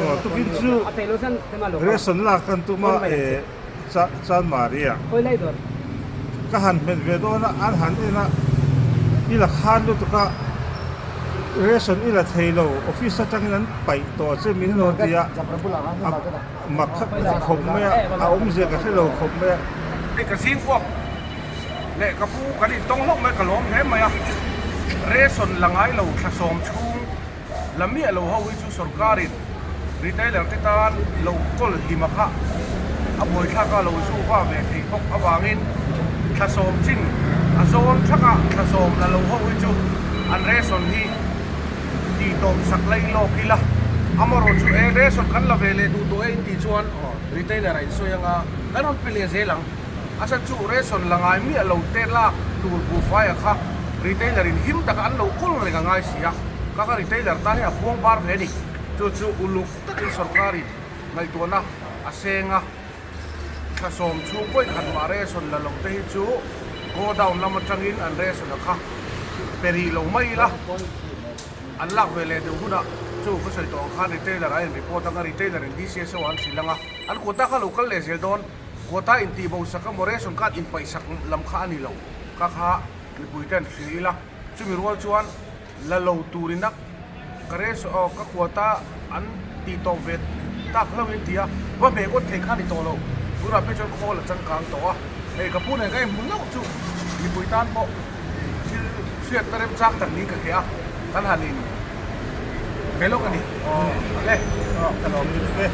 Aw tukin chu ration lak kan tum a eh Chanmari ah ka han hmet ve dawn a an han en a i la khan lutuk a ration i la thei lo office atangin an paih tawh che min lo ti a a mak khat khawp mai a a awmzia ka hre lo khawp mai a. Ka zingkuak leh ka pu kan intawng hlauh mai ka lawm hle mai a, ration la ngai lo thla sawm chhung la miah lo ho hi chu sorkarin retailer te tan lo kawl hlima kha a buaithlak a lo zu va ve thei bawk avangin thla sawm chin a zawn thak a, thla sawm la lo ho hi chu an ration hi tih tawp sak laih lawk ila amaherawh chu e ration kan la ve leh duh tawh e intih chuan retailer a insawi anga kan rawn pe leh zel ang. A chhan chu ration la ngai miah lo te lak tur buhfaia kha retailer in him taka an lo kawl reng a ngai si a, ka kha retailer tan hian a buang bar ve a ni. Chu chu uluk takin sorkarin ngaihtuahna a seng a, thla sawm chhung vawi khat mah ration la lo te hi chu godown lam atangin an ration a kha pe rih lo mai ila, an lak ve leh deuh hunah chu ka sawi tawh ang khan retailer a in report anga retailer in DCSO an hrilh anga an quota kha lo kal leh zel dawn. Quota intihbo sak emaw ration card inpaih sak lam kha a ni lo ka kha mipui ten hrilh ila chumi rual chuan la lo turin a ka ration aw ka quota an tih tawp ve tak hlauh in ti a va hmeh ngawt thei kha a ni tawh lo tunah phei chuan khawl a changkang tawh a hei ka pu nen ka inhmu hlauh chu mipui tan pawh thil hriatna remchang tak niin ka hria a kan han in be lawk a ni aw le ka lawm lutuk e.